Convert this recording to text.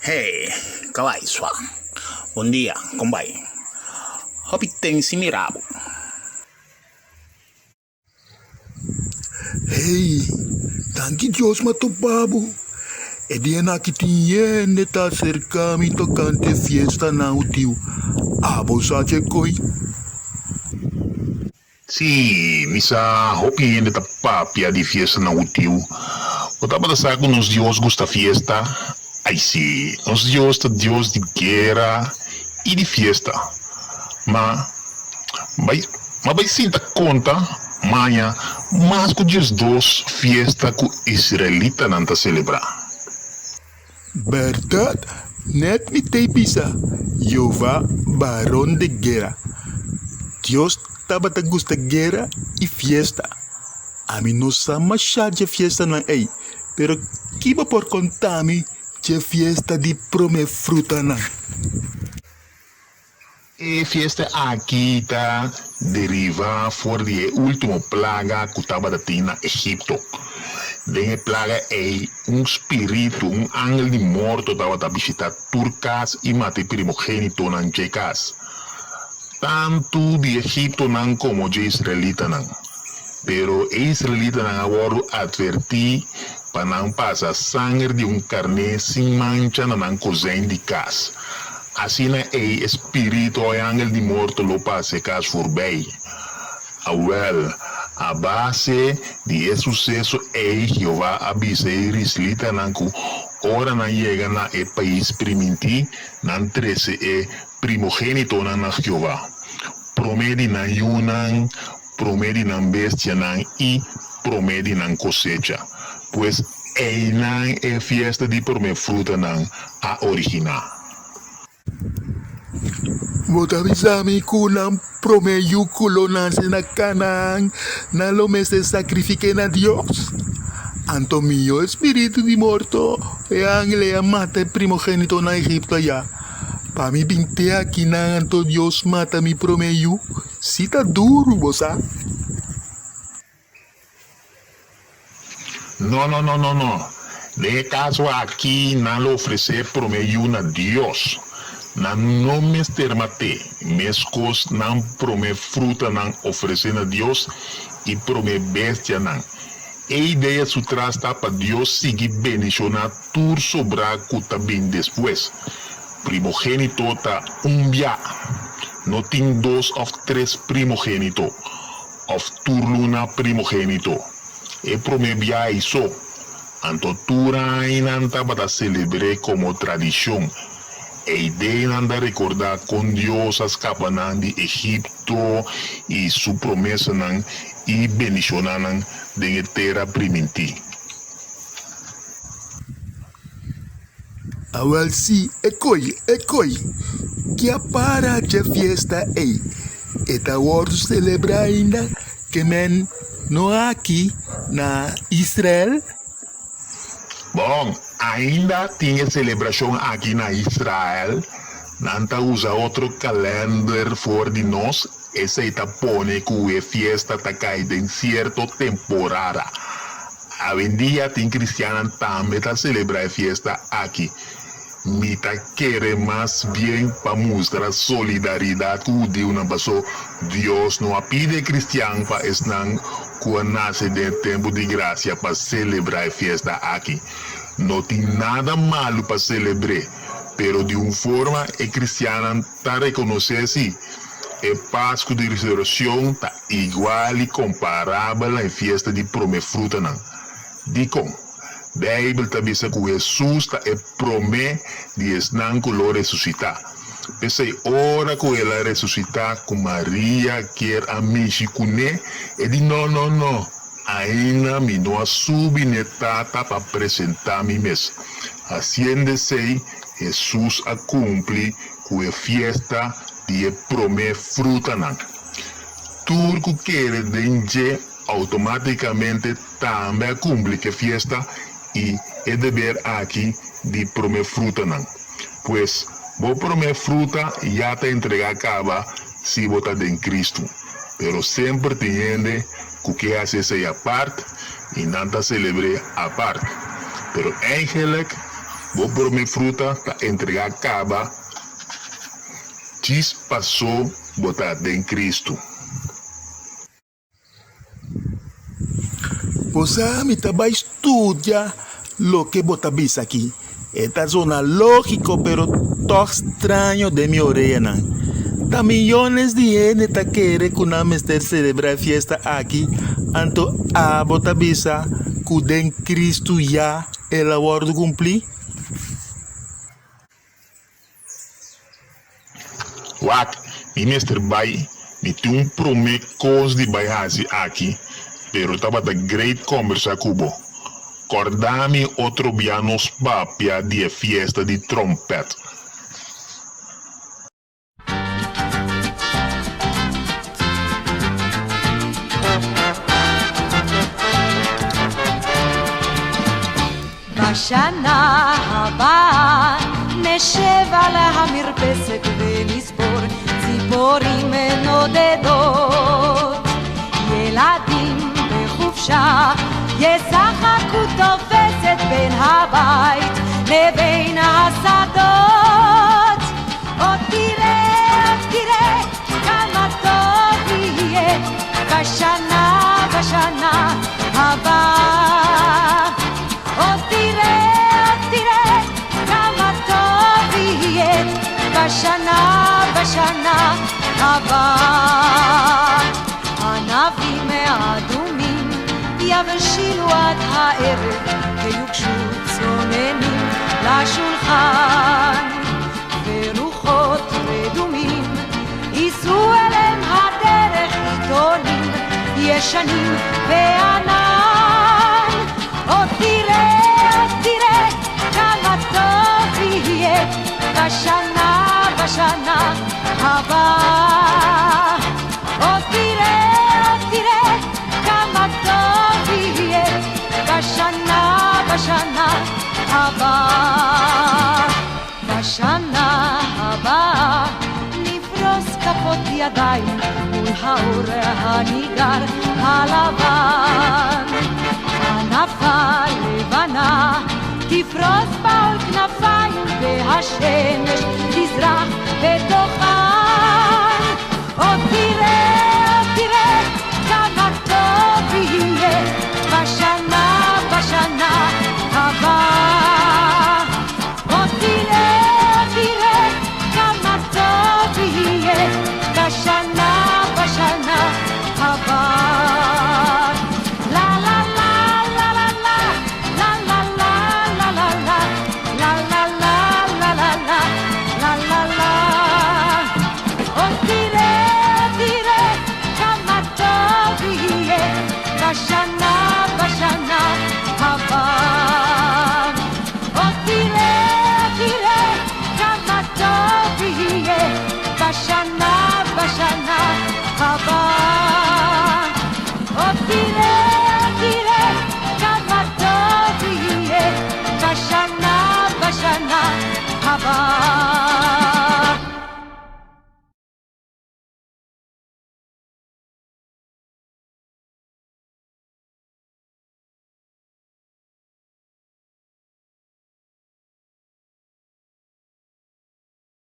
Hey, kawai swa. Bon dia, kon bai? Hopi ten si mira bo. Hey, danki Dios m'a topa bo. E dianan aki tin hende ta aserka mi tokante fiestanan hudiu. Abo sa dje koi? Sí, mi sa hopi hende ta papia di fiestanan hudiu. Bo tabata sa ku nos Dios gusta fiesta? Ai sí, nos Dios ta Dios di guera i di fiesta. Ma Bai, ma bai sinta konta maña mas ku 12 fiesta ku israelitanan ta selebrá. Bèrdat, nèt mi t'ei bisa, Jehová baron de guera. Dios tabata gusta guera i fiesta. Ami no sa mashá dje fiestanan ei, pero ki bo por konta mi dje fiesta di promé frutanan? E fiesta aki ta deriva for di e ultimo plaga ku tabata tin na Egipto. Den e plaga ei, un spiritu, un angel di morto tabata bishita tur kas i mata e primogénitonan dje kas, tantu di egiptonan komo dje israelitanan. Pero e israelitanan a wòrdu atvertí pa nan pasa sanger di un karné sin mancha na nan kozijn di kas. Asina ei e spiritu o e angel di morto lo pasa e kas forbei. Awèl, a base di e suseso ei Jehová a bisa e israelitanan ku ora nan yega na e pais primintí, nan trese e primogénitonan na Jehová, promé di nan yunan, promé di nan bestianan i promé di nan kosecha. Pues einan e fiesta di promé frutanan a originá. Bo ta bisa mi ku nan promé yu ku lo nase na Kanaan, nan lo mester sakrifik'é na Dios? Anto mihó e spiritu di morto, e angel ei a mata e primogénito na Egipto ayá. Pa mi bin te akinan anto Dios mata mi promé yu? Si ta duru, bo sa. No, no, no, no, no. Den e kaso aki nan lo ofresé promé yu na Dios. Nan no mester mat'é, meskos nan promé frutanan ofresé na Dios i promé bestianan. E idea su tras ta pa Dios sigui bendishoná tur sobrá ku ta bin despues. Primogénito ta un bia. No tin dos òf tres primogénito, òf tur luna primogénito. E promé bia ei so. Anto tur aña nan tabata selebr'é komo tradishon. E ideanan ta rekordá kon Dios a skapa nan di Egipto i su promesanan i bendishoná nan den e tera primintí. Awel sí, e koi, e koi, ke a para dje fiesta ei? E ta wòrdu selebrá ainda ke men no aki na Israel? Bon, ainda tin e selebrashon aki na Israel. Nan ta usa otro kalènder for di nos, esei ta pone ku e fiesta ta kai den sierto temporada. Awendia tin kristiannan tambe ta selebrá e fiesta aki. Mi ta kere mas bien pa mustra solidaridat ku hudiunan paso Dios no a pidi e kristian pa esnan ku a nase den e tempu di grasia pa selebrá e fiesta aki. No tin nada malu pa selebr'é, pero di un forma e kristiannan ta rekonosé si e Pasku di Resurreccion ta igual i komparabel na e fiesta di promé frutanan. Dikon? Beibel ta bisa ku Hesus ta e promé di esnan ku lo resusitá. P'esei ora ku el a resusitá ku Maria kier a mishi kuné, e di, No, no, no, ainda mi no a subi n'e Tata pa presentá mi mes. Hasiendo esei, Hesus a kumpli ku e fiesta di e promé frutanan. Tur ku kere den dje outomátikamente tambe a kumpli ku e fiesta i e deber aki di promé frutanan. Pues, bo promé fruta ya ta entregá kaba si bo ta den Kristu. Pero semper tin hende ku ke hasi esei apart i nan ta selebr'é apart. Pero eigenlik. Bo promé fruta ta entregá kaba djis pasó bo ta den Kristu. Bo sa mi ta bai studia loke bo ta bisa aki. E ta zona lógiko pero tòg straño den mi oreanan. Ta miyones di hende ta kere ku nan mester selebrá e fiesta aki, anto abo ta bisa ku den Kristu ya el a wòrdu kumplí? Wak, mi mester bai, mi tin un promé kos di bai hasi aki, pero tabata great kòmbersá ku bo. Kòrda mi otro bia nos papia di e fiesta di trompèt. בשנה הבאה נשב על המרפסת ונספור ציפורים נודדות. ילדים בחופשה ישחקו תופסת בין הבית לבין השדות. עוד תראה, עוד תראה כמה טוב יהיה בשנה, בשנה הבאה. עוד תראה, עוד תראה כמה טוב יהיה בשנה, בשנה הבאה. ענבים האדומים יבשילו עד הערב ויוגשו צוננים לשולחן ורוחות רדומים יישאו אליהם הדרך עיתונים ישנים וענן. עוד תראה, עוד תראה כמה טוב יהיה בשנה, בשנה הבאה. עוד תראה, עוד תראה כמה טוב יהיה בשנה, בשנה הבאה. בשנה הבאה נפרוס כפות ידיים מול האור הניגר הלבן. ענפה לבנה תפרוס בעול כנפיים והשמש תזרח בתוכה.